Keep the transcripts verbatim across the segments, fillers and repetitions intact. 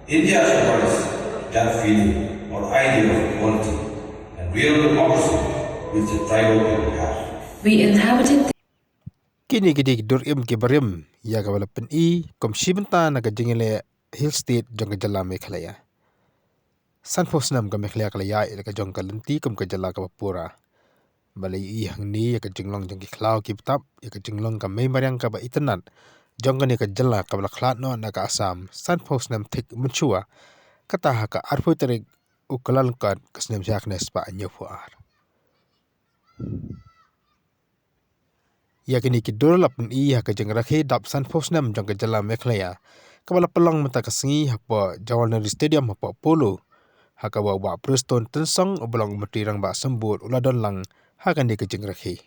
India embodies that feeling or idea of equality and real democracy which the tribal people have. We inhabited Kine ki dei ki dur im ki barim ïa kaba la pyni kum shi bynta na ka jingïaleh Hill State jong ka jylla Meghalaya. Sanphew snem ka Meghalaya ka la ïaid ïa la ka jong ka lynti kum ka jylla kaba pura. Ba la ïohi hangne ïa ka jinglong jong ki khlaw ki btap, ïa ka jinglong ka mei mariang kaba itynnad jong kane ka jylla kaba la khlad noh na ka Assam sanphew snem thik mynshuwa, kata ha ka arphew tarik u Kyllalyngkot ka snem shi hajar khyndai spah hynñiewphew ar. Ïa kine ki dur la pyni ha ka jingrakhe dap sanphew snem jong ka jylla Meghalaya, kaba la pynlong mynta ka sngi hapoh Jawaharlal Nehru Stadium hapoh Polo, ha kaba u Bah Prestone Tynsong uba long u Myntri Rangbah Symbud u la don lang ha kane ka jingrakhe.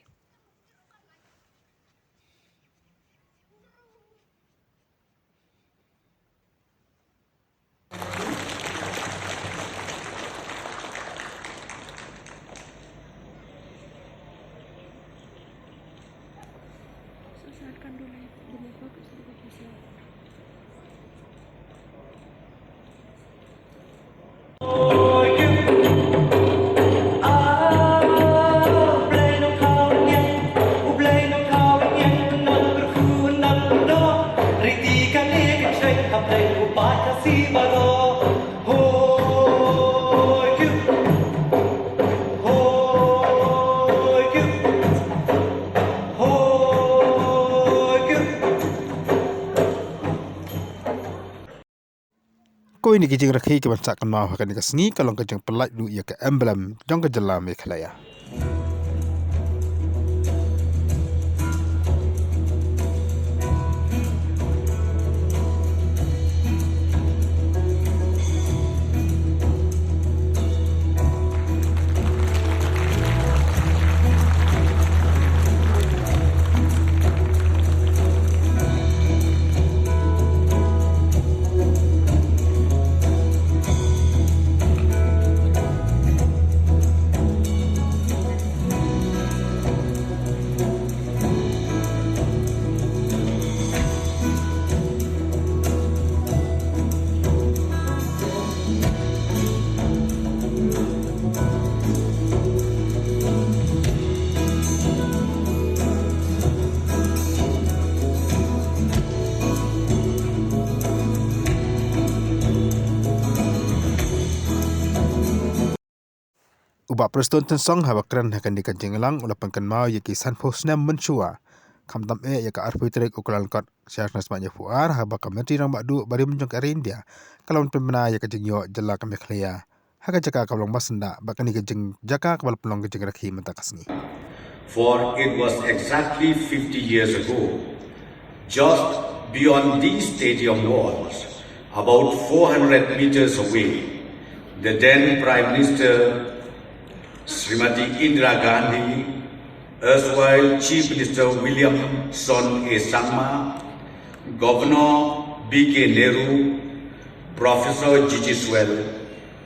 Kawei na ki jingrakhe kiban sah kynmaw ha kane ka sngi ka long ka jingpyllait ruh ïa ka emblem jong ka jylla Meghalaya. U Bah Prestone Tynsong haba kren ha kane ka jingïalang u la pynkynmaw ïa ki sanphew snem mynshuwa, khamtam eh ïa ka arphew tarik u Kyllalyngkot shi hajar khyndai spah hynñiewphew ar, haba ka Myntri Rangbah Duh barim jong ka ri India ka la wan pynbna ïa ka jingïoh jylla ka Meghalaya ha ka jaka kaba long basyndah bad kane ka jing-, jaka kaba la pynlong ka jingrakhe mynta ka sngi. For it was exactly fifty years ago, just beyond these stadium walls, about four hundred meters away, the then Prime Minister Srimati Indira Gandhi, erstwhile Chief Minister William Son A Sangma, Governor B K Nehru, Professor G G Swell,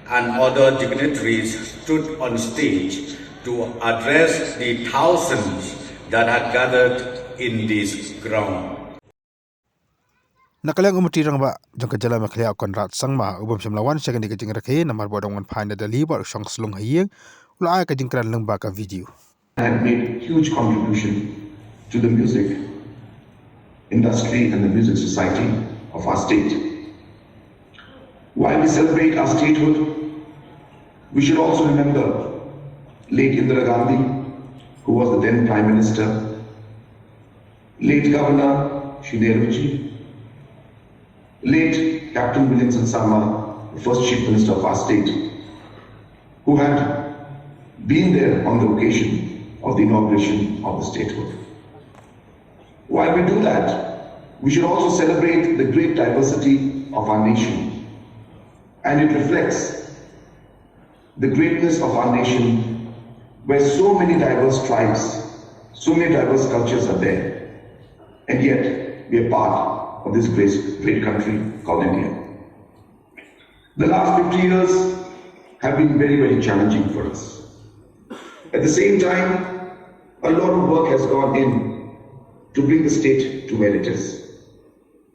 and other dignitaries stood on stage to address the thousands that had gathered in this ground. Na ka liang u Myntri Rangbah jong ka jylla Meghalaya u Conrad Sangma, u bym shym la wan sha kane ka jingrakhe namar ba u dang wan phai na Delhi bad u shong slung ha ïing, u la ai ka jingkren lyngba ka video. Had made huge contribution to the music industry and the music society of our state. While we celebrate our statehood, we should also remember late Indira Gandhi, who was the then Prime Minister, late Governor Shri Nehru ji, late Captain Williamson Sangma, the first Chief Minister of our state, who had been there on the occasion of the inauguration of the statehood. While we do that, we should also celebrate the great diversity of our nation. And it reflects the greatness of our nation, where so many diverse tribes, so many diverse cultures are there. And yet, we are part of this great, great country called India. The last fifty years have been very, very challenging for us. At the same time, a lot of work has gone in to bring the state to where it is.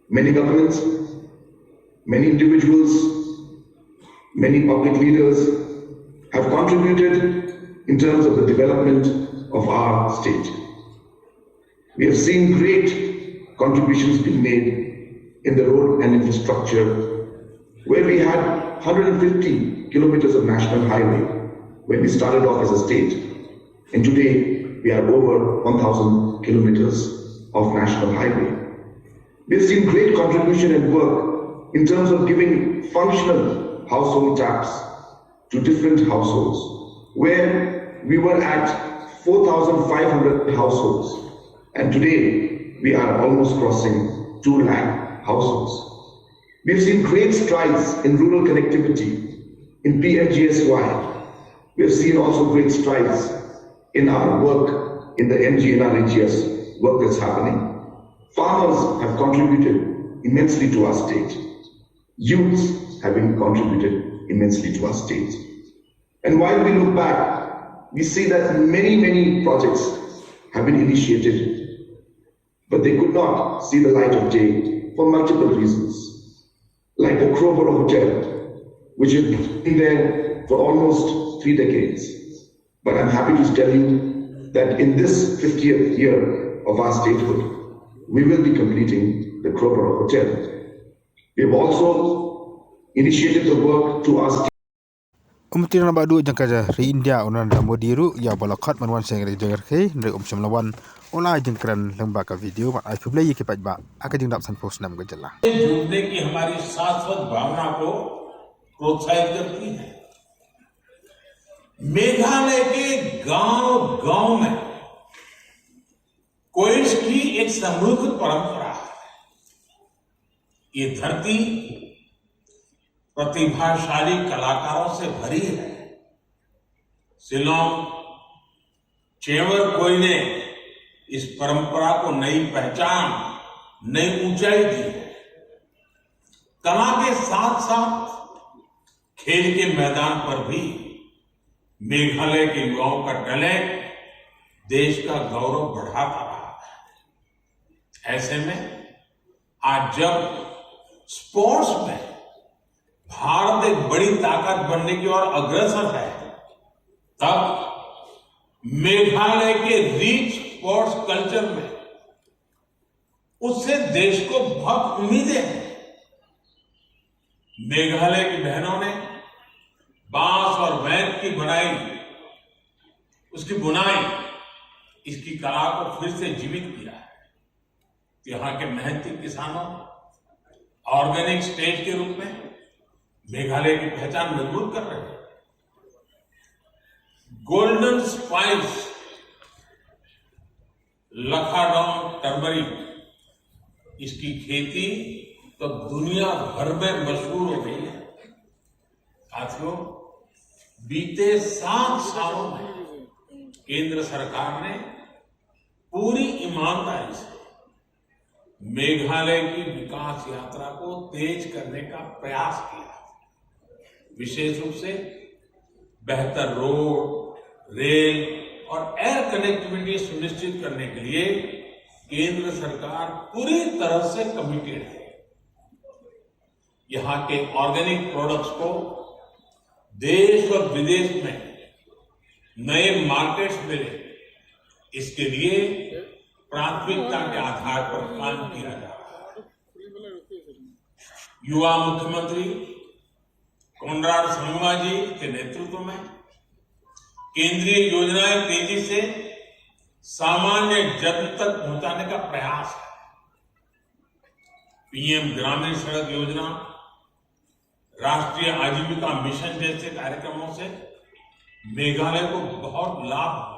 Many governments, Many individuals, many public leaders have contributed in terms of the development of our state. We have seen great contributions being made in the road and infrastructure, where we had one hundred fifty kilometers of national highway when we started off as a state, and today we are over one thousand kilometers of national highway. We've seen great contribution and work in terms of giving functional household taps to different households, where we were at four thousand five hundred households, and today we are almost crossing two lakh households. We've seen great strides in rural connectivity in P M G S Y. We've seen also great strides in our work in the M G N R E G S work that's happening. Farmers have contributed immensely to our state. Youths have been contributed immensely to our state. And while we look back, we see that many, many projects have been initiated, but they could not see the light of day for multiple reasons, like the Crowborough Hotel, which has been there for almost three decades. But I'm happy to tell you that in this fiftieth year of our statehood, we will be completing the Crowborough Hotel. We've also initiated the work to our state. U Myntri Rangbah Duh jong ka ri India u Narendra Modi ruh ïa ba la khot ban wan sha ri jong ka ri, hynrei um shym la wan, u la ai jingkren lyngba ka video bad ai khublei ïa ki paidbah ha ka jingdap sanphew snem ka jylla. जुड़ने की हमारी शाश्वत भावना को प्रोत्साहित करती है। मेघालय के गांव गांव में कोइश की एक समृद्ध परंपरा है। ये धरती प्रतिभाशाली कलाकारों से भरी है। शिलोंग चेंवर कोई ने इस परंपरा को नई पहचान, नई ऊंचाई दी है। कला के साथ साथ खेल के मैदान पर भी मेघालय के युवाओं का टैलेंट देश का गौरव बढ़ाता रहा है। ऐसे में आज जब स्पोर्ट्स में भारत एक बड़ी ताकत बनने की ओर अग्रसर है, तब मेघालय के रिच स्पोर्ट्स कल्चर में उससे देश को बहुत उम्मीदें हैं। मेघालय की बहनों ने बांस और वैंत की बनाई, उसकी बुनाई, इसकी कला को फिर से जीवित किया है। यहाँ के मेहनती किसानों ऑर्गेनिक स्टेट के रूप में मेघालय की पहचान मजबूत कर रहे हैं। गोल्डन स्पाइस लखाडोंग टर्मरिक, इसकी खेती तो दुनिया भर में मशहूर हो गई है। साथियों, बीते सात सालों में केंद्र सरकार ने पूरी ईमानदारी से मेघालय की विकास यात्रा को तेज करने का प्रयास किया, विशेष रूप से बेहतर रोड, रेल और एयर कनेक्टिविटी सुनिश्चित करने के लिए केंद्र सरकार पूरी तरह से कमिटेड है। यहाँ के ऑर्गेनिक प्रोडक्ट्स को देश और विदेश में नए मार्केट्स मिले, इसके लिए प्राथमिकता के आधार पर काम किया जा रहा है। युवा मुख्यमंत्री कोनराड संगमा जी के नेतृत्व में केंद्रीय योजनाएं तेजी से सामान्य जन तक पहुंचाने का प्रयास है। पीएम ग्रामीण सड़क योजना, राष्ट्रीय आजीविका मिशन जैसे कार्यक्रमों से मेघालय को बहुत लाभ